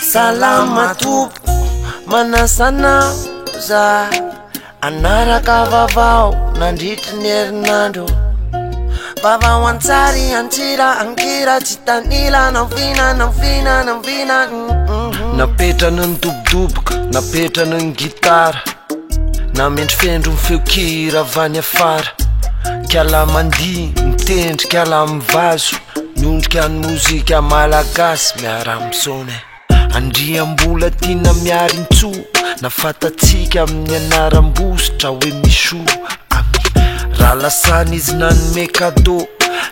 Salama tompoko, manasa anao za Anaraka vaovao nandritry ny herinandro Vaovao an-tsary, an-tsira, an-kira Tsy tanila na vina na vina na vina Napetrany ny dobodoboka, napetrany ny gitara Namendrofendro ny feon-kira avy any afara Kala mandihy, mitendry, kala mivazo Miondrika ny mozika malagasy miara-misaona e. Andriambola tiana Miarintsoa na fantatsika amin'ny anaram-bositra hoe Michou Ami. Raha lasana izy nanome cadeau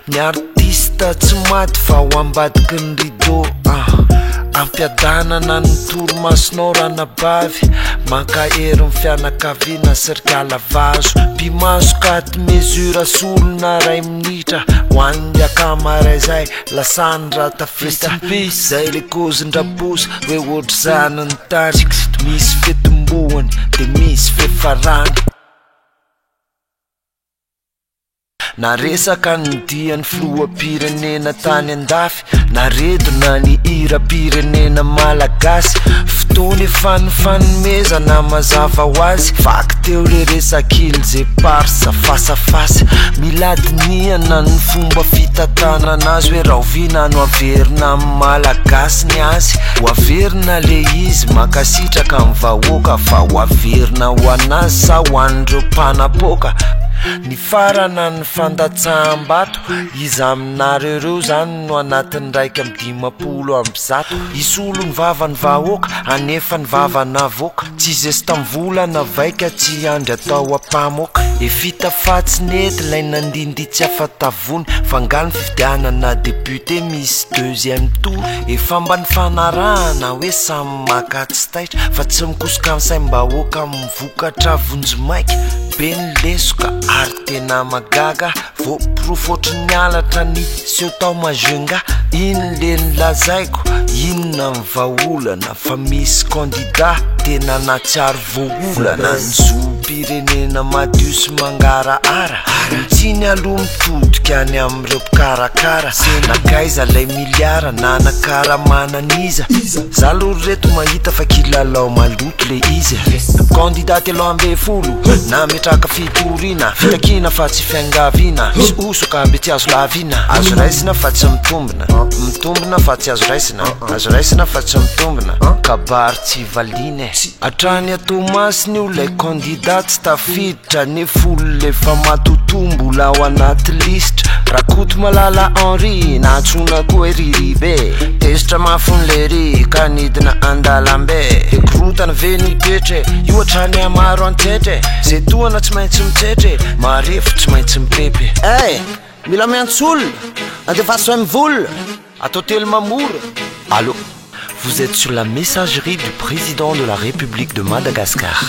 ny artiste tsy maty fa ao ambadiky ny rideau ah. Ampiadanana ny torimasonao ranabavy, mankahery ny fianakaviana sy ry kala vazo. Pimaso quatre mesure solona ray minitra ho an'ny akama ray zay lasany raha tafita. Rest in peace zay le kozin-draposy hoe ohatr'izany ny tany, misy fetim-boany de misy fiafarany. Naresaka ny dian'ny filoham-pirenena tany an-dafy, naredona ny hiram-pirenena malagasy. Fotoana efa nifanomezana mazava ho azy, vaky teo le resak'îles éparses fasafasa. Mila dinihana ny fomba fitantanana azy hoe rahoviana no averina amin'ny malagasy ny azy. Ho averina le izy, mankasitraka ny vahoaka fa ho averina ho an'azy sa ho an'ireo mpanapoaka? Nifarana ny fandatsaham-bato, iza aminareo ireo izany no anatin'ny 151? Hisolo ny vavan'ny vahoaka, hanefa ny vava navoaka, tsy zestam-vola na vaika, tsy hiandry atao ampamoaka. Efita fa tsy nety ilay nandindy tsy afa-tavony, fa nga ny fifidianana député misy deuxième tour? Efa mba nifanarahana hoe samy maka tsy taitra, fa tsy mikosoka ny saim-bahoaka amin'ny vokatra vonjimaika. Be ny lesoka ary tena magaga, voaporofo ohatry ny halatra ny seho tao Majunga. Iny le nolazaiko, inona ny vahaolana fa misy candidat tena nahatsiaro voaolana. Ny zom-pirenena madio sy mangarahara, ny tsiny aloha mitodika any amin'ireo mpikarakara. Nankaiza ilay miliara nanakaramana an'iza? Za aloha ry reto mahita fa kilalao maloto le izy e. Candidat 13 nametraka fitoriana, fitakiana fa tsy fiangaviana, misy hosoka mbe tsy azo lavina, azo raisina fa tsy mitombina, mitombina fa tsy azo raisina, azo raisina fa tsy mitombina, kabary tsy valiana e. Hatrany a Toamasina io lay candidat tsy tafiditra nefa olona efa matotoa mbola ao anaty lisitra. Rakotomalala Henri na antsoina koa hoe Riri be, tezitra mafy ny lery ka nidina an-dalambe. De korontana ve no hitoetra e, io hatrany hamaro antsetra e, ze tohana tsy maintsy mitsetra e, marefo tsy maintsy mipepy. Hey! Mila miantso olona, andefaso MVola. Atao telma mora. Allô? Vous êtes sur la messagerie du président de la République de Madagascar.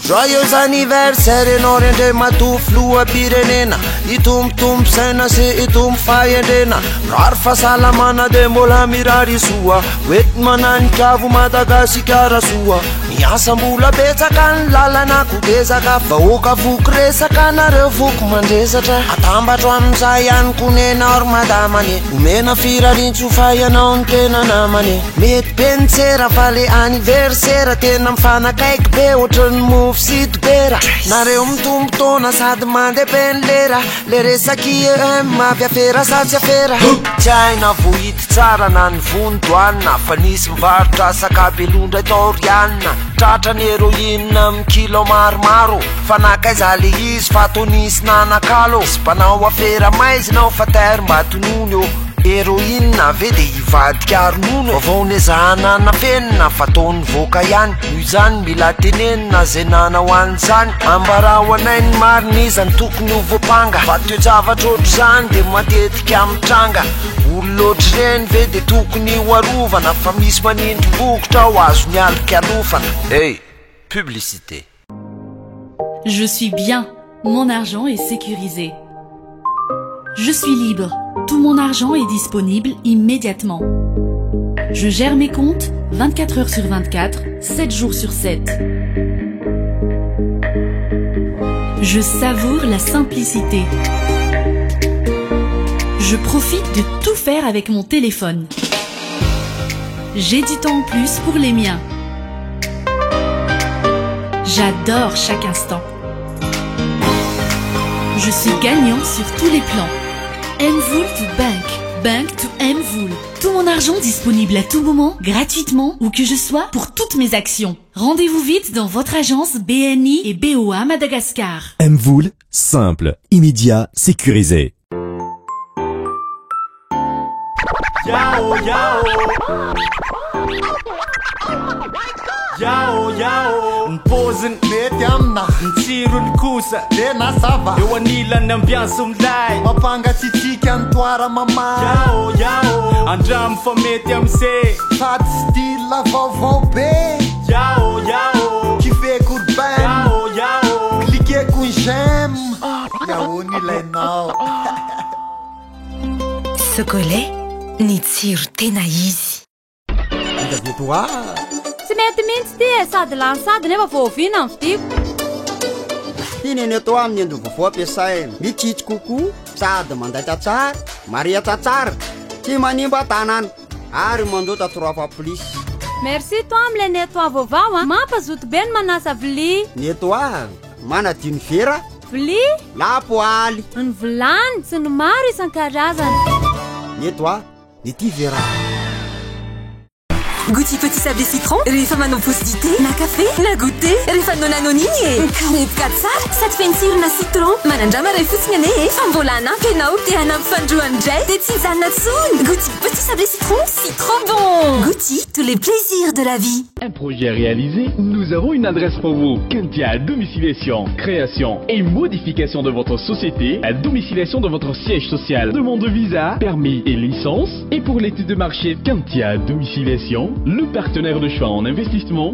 Joyeux anniversaire ianao ry Andriamatoa Filoham-pirenena Hitombotombo saina sy hitombo fahendrena Mirary fahasalamana dia mbola mirary soa Hoentiny mananika avo Madagasikara soa Ny asa mbola betsaka ny lalana kodezaka Vahoaka voky resaka nareo voky mandresatra Atambatro amin'izay ihany koa nenao ry madama ne Omena firariantsoa fa ianao no tena namana e Mety be ny tsera fa le anniversaire tena mifanakaiky be ohatran'ny mofo sy dibera Nareo mitombo taona sady mandeha be ny lera Le resak'i EM avy afera sa tsy afera Tsy hay na voahidy tsara na ny vono-doanina Fa nisy mivarotra sakabeloha indray tao Riana Tratra ny héroïne amin'ny kilao maromaro Fa nankaiza le izy fa toa nisy nanakalo Misy mpanao afera maizina ao fa tairo mba tonony ô Héroïne ve de hivadika ronono Vaovao nezahana nafenina fa toa nivoaka ihany Noho izany mila tenenina zay nanao an'izany Ambarao anay ny marina iza no tokony ho voampanga Fa toe-javatra ohatr'izany de matetika mitranga Olona ohatr'ireny ve de tokony ho arovana Fa misy manindry bokotra ao azony alokalofana Hey! Publicité. Je suis bien, mon argent est sécurisé. Je suis libre, tout mon argent est disponible immédiatement. Je gère mes comptes 24 heures sur 24, 7 jours sur 7. Je savoure la simplicité. profite de tout faire avec mon téléphone. J'ai du temps en plus pour les miens. J'adore chaque instant. Je suis gagnant sur tous les plans. Mvola to bank, bank to Mvola. Tout mon argent disponible à tout moment, gratuitement, où que je sois, pour toutes mes actions. Rendez-vous vite dans votre agence BNI et BOA Madagascar. Mvola, simple, immédiat, sécurisé. Yao yao Yao yao Ny paoziny mety amina Ny tsirony kosa tena ça va Eo anilan'ny ambiance milay Mampangatsiatsiaka ny toara mamay Yao yao Andramo fa mety am'se Sady style vaovao be Yao yao Kifeko urbain Yao yao Cliqueko ny j'aime Yao ny ilainao. Socolait, ny tsiro tena izy. Tsy mety mihitsy ity e, sady lany sady nefa vao oviana ny vidiko. Tiany eto amin'ny endro vaovao ampiasaina, mitsitsy kokoa, sady mandaitra tsara, marihatra tsara, tsy manimba tanàna, ary mandoatra trois fois plus. Merci toi amin'ilay nettoie vaovao a, mampazoto be ny manasa vilia. Nettoie, manadio ny vera. Vilia. Lapoaly. Ny vilany sy ny maro isan-karazany. Nettoie, ny ity vera. Gouty petit sablé citron rehefa manao pause dité na café na goûter rehefa nonanona iny e mikarepoka tsara sady feno tsirona citron manandrama iray fotsiny anie e fa mbola hanampy ianao dia hanampy fandroany indray dia tsy hijanona intsony Gouty petit sablé citron c'est trop bon Gouty tous les plaisirs de la vie. Un projet réalisé, nous avons une adresse pour vous. Kentia Domiciliation, création et modification de votre société, la domiciliation de votre siège social, demande de visa, permis et licence. Et pour l'étude de marché, Kentia Domiciliation, le partenaire de choix en investissement.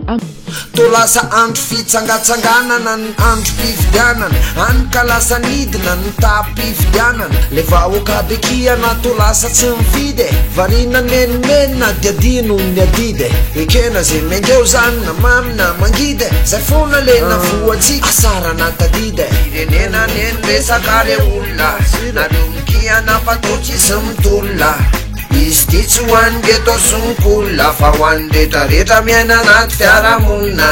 Toa lasa andro fitsangatsanganana ny androm-pifidianana, hany ka lasa nidina ny taham-pifidianana. Le vahoaka be kiana toa lasa tsy mifidy e, variana menomenona dia adino ny adidy e. Ekena ze miainga eo zany na mamy na mangidy e, zay foana le navoantsika asarana tadidy e. Firenena anie ny resaka re olona, nareo mikiana fa toa tsisy mitolona. Izy ity tsy ho an'ny ghetto sy ny cool fa ho an'ny retraretra miaina anaty fiarahamonina.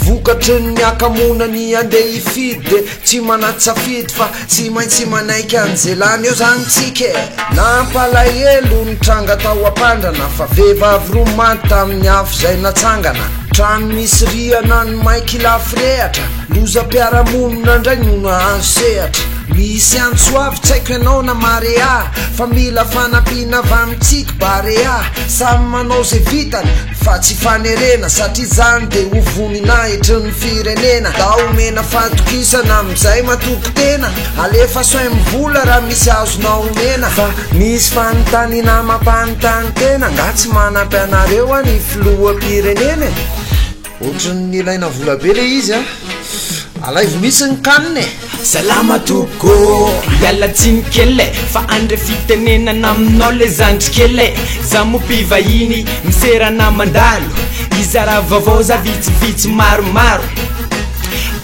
Vokatry ny hakamoana ny handeha hifidy dia tsy manan-tsafidy fa tsy maintsy manaiky an'izay lany eo zany tsika e! Nampalahelo ny tranga tao Ampandrana fa vehivavy roa maty tamin'ny afo izay natsangana. Trano misy rihana ny may kila firehatra, lozam-piarahamonina indray no nahazo sehatra. Misy antso avy tsy haiko ianao na Marea fa mila fanampiana avy amintsika Barea. Samy manao izay vitany fa tsy fanerena satria izany dia ho voninahitry ny firenena. Da omena fahatokisana amin'izay matoky tena. Alefaso M-vola raha misy azonao omena. Fa misy fanontaniana mampanontany tena, angaha tsy manampy anareo any filoham-pirenena e? Ohatran'ny ilaina vola be le izy an! Alaivo mihitsy ny canne e! Salama tompoko ô! Miala tsiny kely e! Fa andre fitenenana aminao le zandry kely e! Za moa mpivahiny miserana mandalo Hizara vaovao za vitsivitsy maromaro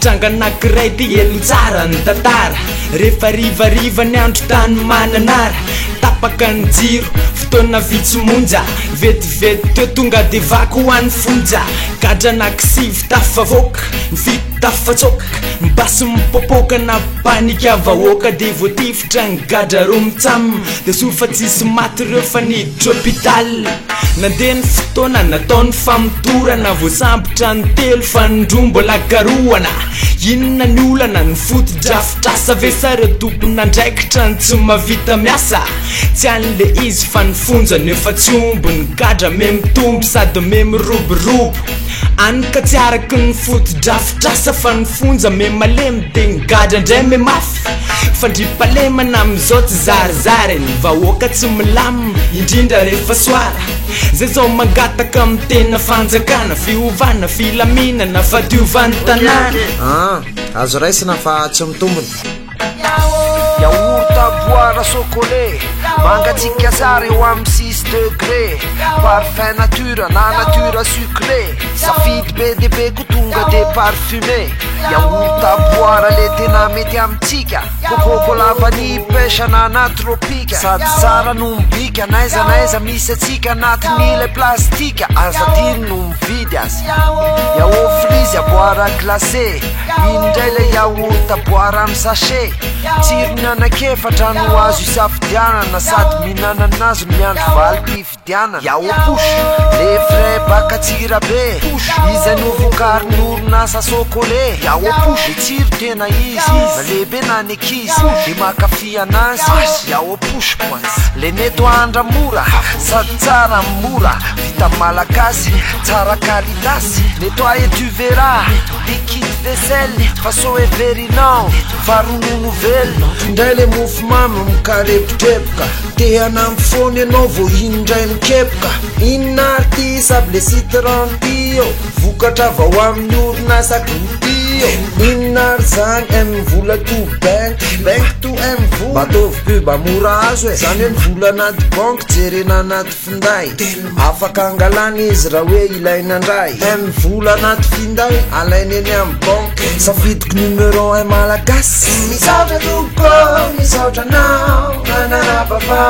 Tranga anakiray ty heno tsara ny tantara Rehefa harivariva ny andro tany Mananara Tapaka ny jiro, fotoana vitsy monja Vetivety teo tonga de vaky ho any fonja Gadra anaky-sivy tafavoaka, ny fito tafatsoaka Ny basy mipoapoaka nampanika vahoaka De voatifitra ny gadra roa mitsam De soa fa tsisy maty reo fa niditra hôpital Nandeha ny fotoana, natao ny famotorana Voasambotra ny telo fa ny roa mbola karohana Inona ny olana, ny fotodrafitrasa ve sa reo tompon'andraikitra no tsy mahavita miasa? Tsy any le izy fa ny fonja no efa tsy omby Ny gadra me mitombo sady me miroborobo Any ka tsy araky ny fotodrafitrasa Fa ny fonja me malemy de ny gadra ndray me mafy Fandriampahalemana amin'izao tsy zarizary Ny vahoaka tsy milamina indrindra rehefa soara Zay zao mangataka amin'ny tena fanjakana Fiovana, filaminana, fadiovan'ny tanàna. Ah, azo raisina fa tsy mitombina. Yaourt à boire. boara sokolé mangatsiaka tsara eo amin'ny 6 degré parfum nature na nature sucré safidy be dia be ko tonga de parfumé yaourt à boire le tena mety amintsika coco-cola vanille pêche ananas tropika sady tsara no mibika n'aiza n'aiza misy atsika anatin'ilay plastika aza adino no mividy azy yaourt frisé à boire glacé indray ilay yaourt à boire amin'ny sachet tsirony anakefatra no azo isafidianana sady mihinana anazy no miandry valim-pifidianana yaourt push le frais baka tsira be izay no vokarin'ny orinasa sokolé yaourt push le tsiro tena izy na lehibe na ny ankizy de makafy anazy yaourt push le neto andra mora sady tsara mora vita malagasy tsara kalitasy nettoie et tu verras liquide vaisselle façon everinao fa ronono velona indray le mofo mamy mikarepotrepaka te hanampy foana ianao vao indray mikepoka inona ary ty sablé citron ty ô vokatra vao amin'ny orinasa goty ô inona ary zany MVola to bank bank to MVola mba ataovy pub mora azo e zany hoe ny vola anaty banky jerena anaty finday afaka angalana izy raha hoe ilaina indray MVola anaty finday alainy eny amin'ny banky safidiko numéro 1 malagasy misaotra tompoko misaotra anao nanarabavao.